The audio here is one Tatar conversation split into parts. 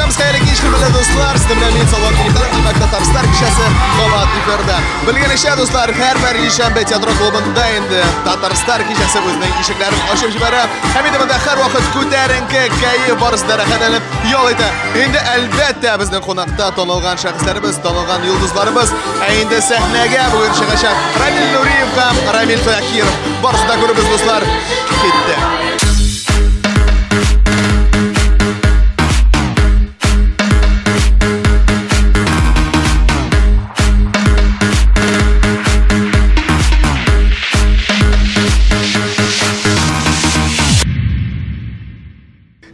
Барыгыз хәерле кич, хөрмәтле дуслар. Сезнең белән мин Салават Миңнеханов, димәк, Татарстан кичәсе кабат эфирда. Белгәнегезчә, дуслар, һәрбер ишәмбе театр клубында инде Татарстан кичәсе үзенең ишекләрен ачып җибәрә. Һәм инде монда һәрвакыт күтәренке кәеф, барысы да рәхәтләнеп ял итә. Инде әлбәттә безнең кунакта танылган шәхесләребез, танылган йолдызларыбыз. Ә инде сәхнәгә бүген чыгачак Рамил Нуриев һәм Рамил Закиров. Барысын да күрербез, дуслар. Китте.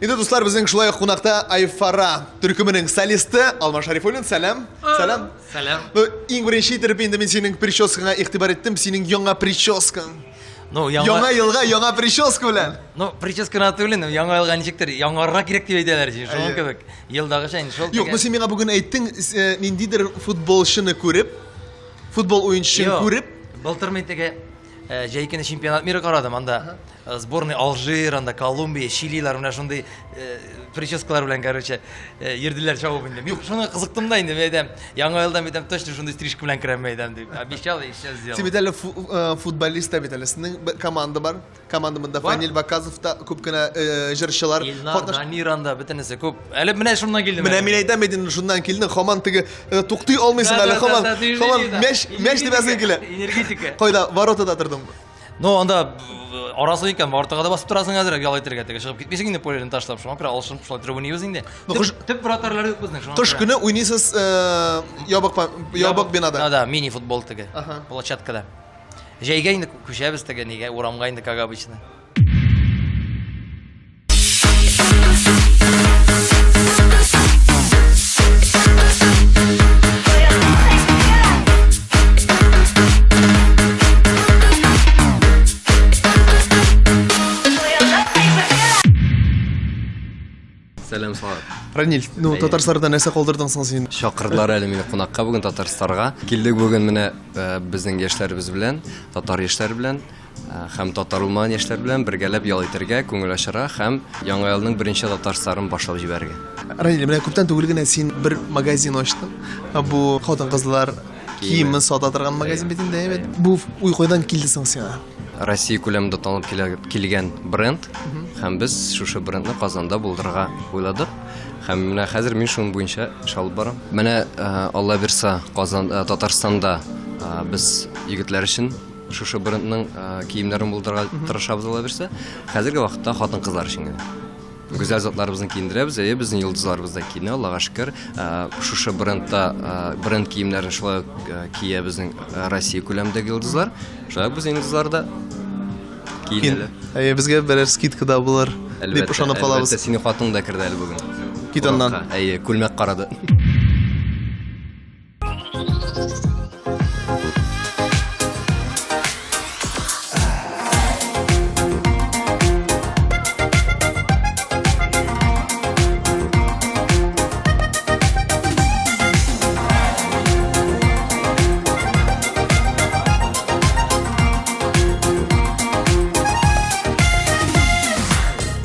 Инде дуслар, безнең шулай ук кунакта Айфара төркеменең солисты Алмаз Шарифуллин. Сәлам. Сәлам. Сәлам. Ну, иң беренче итеп инде мин синең прическаңа игътибар иттем, синең яңа прическаң. Ну, яңа, Яңа елга яңа прическа белән. Ну, прическаны түгел инде, яңа елга ничектер, яңарырга кирәк дип әйтәләр, шуның Әйе. кебек. Елдагыча инде шул. Юк, ну син миңа бүген әйттең, ниндидер футболчыны күреп, футбол уенчысын күреп, Былтыр мин теге җәй көне чемпионат мира карадым, анда сборный Алжир, анда Колумбия, Чилилар менә шундый прическалар белән, короче, йөрделәр чабып инде. Мин шуны кызыктым да инде, мин әйтәм, яңа елда мин әйтәм, точно шундый стрижка белән керәм, мин әйтәм дип. Обещал и сейчас сделал. Син бит әле футболист та бит әле. Сезнең команда бар. Команда монда Фанил Ваказов та күп кенә җырчылар. Илнар, Дамир анда бөтенесе күп. Әле менә шуннан килдем. Менә мин әйтәм бит инде шуннан килдең, һаман теге туктый алмыйсың әле, һаман, һаман мәш, мәш тибәсең килә. Энергетика. Кайда, воротада тордың? Ну, анда арасы икән, воротага да басып торасың әзрәк ял итәргә, теге чыгып китмисең инде поледән ташлап, шуңа күрә алышынып шулай торып уйныйбыз инде. Ну, Төп, төп вратарьлар юк безнең, шуңа Кыш күрә. көне уйныйсыз ябык ябык бинада. Да, да, мини футбол теге. Ага. Площадкада. Җәйгә инде күчәбез теге нигә, урамга инде, как обычно. Сәлам, Салават. Раниль, ну Татарстанда нәрсә калдырдың соң син? Чакырдылар әле мине кунакка бүген Татарстанга. Килдек бүген менә безнең яшьләребез белән, татар яшьләре белән һәм татар булмаган яшьләр белән бергәләп ял итәргә, күңел ачарга һәм Яңа елның беренче Татарстарын башлап җибәрергә. Раниль, менә күптән түгел генә син бер магазин ачтың. Бу хатын-кызлар киемен сата торган магазин бит инде, әйбәт. Бу уй кайдан килде соң сиңа? Россия күләмендә танылып килә, килгән бренд һәм без шушы брендны Казанда булдырырга уйладык. Һәм менә хәзер мин шуның буенча эш алып барам. Менә Алла бирса, Казан, Татарстанда без егетләр өчен шушы брендның киемнәрен булдырырга тырышабыз, Алла бирса. Хәзерге вакытта хатын-кызлар өчен генә. Гүзәл затларыбызны киендерәбез, әйе, безнең йолдызларыбыз да киенә, Аллага шөкер. Шушы брендта, бренд киемнәрен шулай ук кия безнең Россия күләмендәге йолдызлар. Шулай ук безнең йолдызлар да киенәләр. Әйе, безгә берәр скидка да булыр дип ышанып калабыз. Әлбәттә, синең хатының да керде әле бүген. Кит аннан. Әйе, күлмәк карады.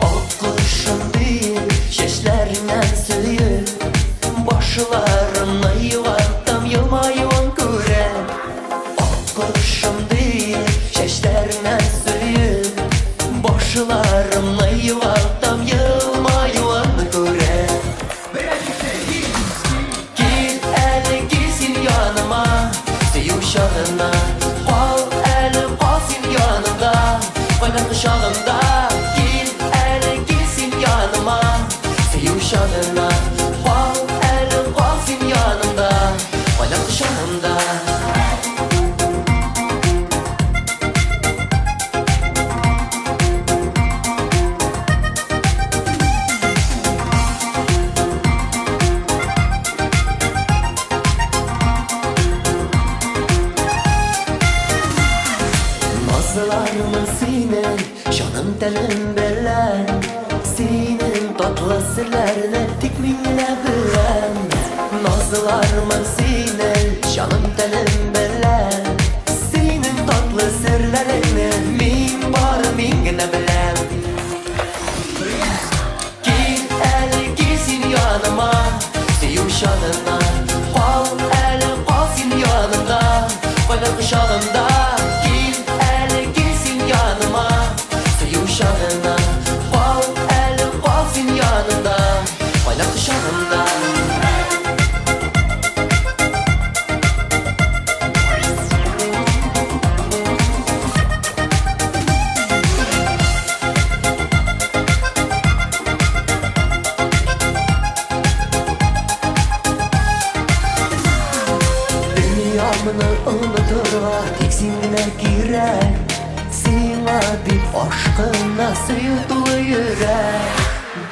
Аккошым диеп, чәчләреннән сөеп, Башларымны югалтам, елмаюын күреп. Аккошым диеп, чәчләреннән сөеп, Башларымны югалтам, елмаюын күреп. Кил әле, кил син яныма, сөю чагына. Кал әле, кал син янымда, кайнар кочагымда. Кил әле, кил син яныма, сөю чагына. Кал әле, кал син янымда, кайнар кочагымда. Назларымын синең, җаным тәнем белән. Синең татлы серләрне тик мин генә беләм. Назларымын синең, җаным тәнем белән. Синең татлы серләреңне мин бары мин генә беләм. Кил әле, кил син яныма. Кайнар кочагымда. Дөньямны онытырга тик син генә кирәк. Сиңа дип ашкына сөю тулы йөрәк.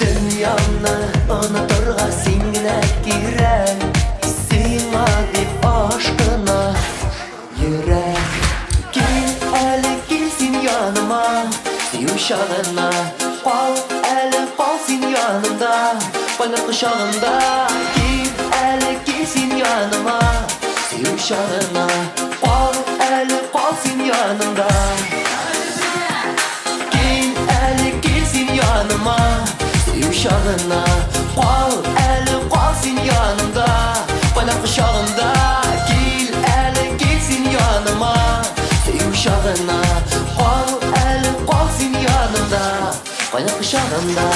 Дөньямны онытырга син генә кирәк. Сиңа дип ашкына йөрәк. Кил әле, кил син яныма, сөю чагына. Кал әле, кал син янымда, кайнар кочагымда. Кил әле, кил син яныма, сөю чагына. Кал әле, кал син янымда. Кил әле, кил син яныма, сөю чагына. Кал әле, кал син янымда, кайнар кочагымда. Кил әле, кил син яныма, сөю чагына. Кал әле, кал син янымда, кайнар кочагымда.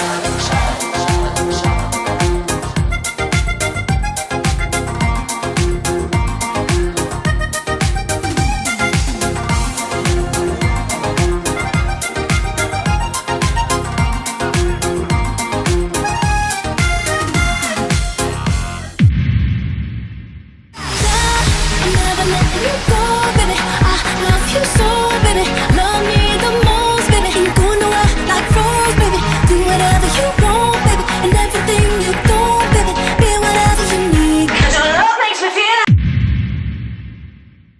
I'm never letting you go, baby. I love you so, baby. Love me the most, baby. Ain't going nowhere like froze, baby. Do whatever you want, baby, and everything you don't, baby. Be whatever you need. 'Cause your love makes me feel.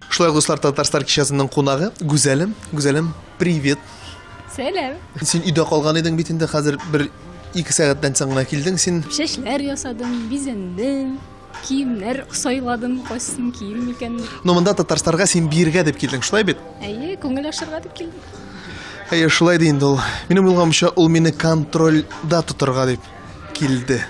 Шулай ук, дуслар, Татарстар кичәсенең кунагы Гүзәлем. Гүзәлем, привет. Сәлам. Син өйдә калган идең бит инде, хәзер бер ике сәгатьтән соң гына килдең син. Чәчләр ясадым, бизәндем, киемнәр сайладым, кайсысын кием микән дип. Но монда Татарстанга син биергә дип килдең, шулай бит? Әйе, күңел ачарга дип килдем. Әйе, шулай ди инде ул. Минем уйлавымча, ул мине контрольдә тотарга дип килде.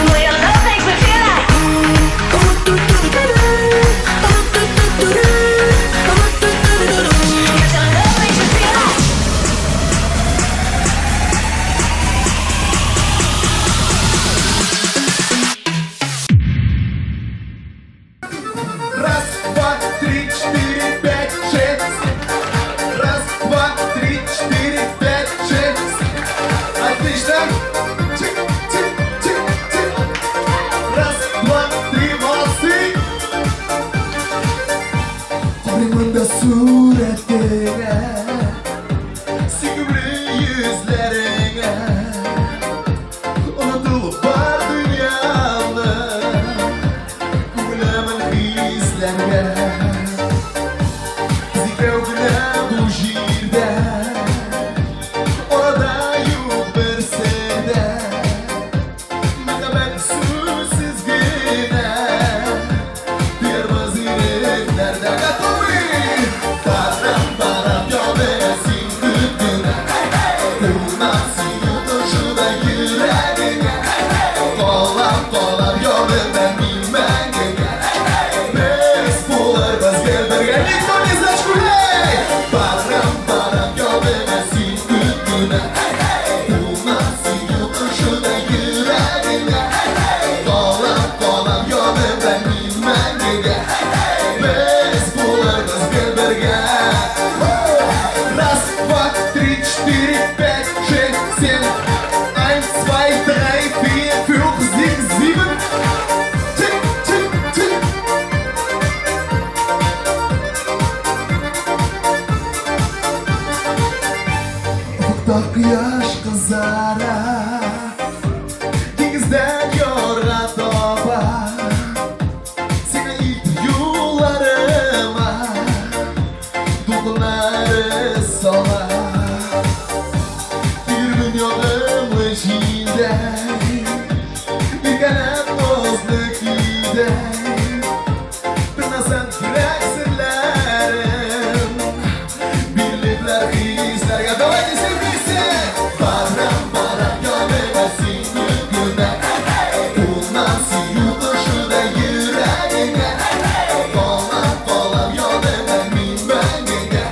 Well, your love makes me feel like. 'Cause your love makes me feel like. Раз, два, три, четыре, пять, шесть. Раз, два, три, четыре, пять, шесть. Отлично. Чик, чик, чик, чик. Раз, два, три, молодцы. Карыймын да сурәтеңә, сөйкемле йөзләреңә. Онытылып бар дөньямны. Күңелемен хисләргә. Без икәү генә бу җирдә. Арада юк берсе дә. Мәхәббәт сүзсез генә. Тоярбыз ирекләрдә. Готовы? Барам, барам, яныңа син көт кенә. Кунам синең тышында йөрәгеңә. Калам, калам яныңда мин мәңгегә. Без булырбыз гел бергә. Никто не знает, гуляй! Барам, барам, яныңа син көт кенә. Кунам синең тышында йөрәгеңә. Калам, калам яныңда мин мәңгегә. Без булырбыз гел бергә. Раз, два, три, четыре, пять, шесть, семь. Eins, zwei, drei, vier, fünf, sechs, sieben. Чик, чик, чик. Офыкта кояш кызара, диңгездән ярга таба. Сиңа илтер юлларыма, дулкыннары сала. Тирмен ягымлы җилдәй, иркәләп назлы көйдәй. Тыңласаң йөрәк серләрен, бирелепләр хисләргә. Давайте все вместе! Барам, барам, яныңа син көт кенә. Кунам сөю тышында йөрәгеңә. Калам, калам яныңда мин мәңгегә.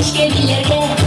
Нечкә билләргә.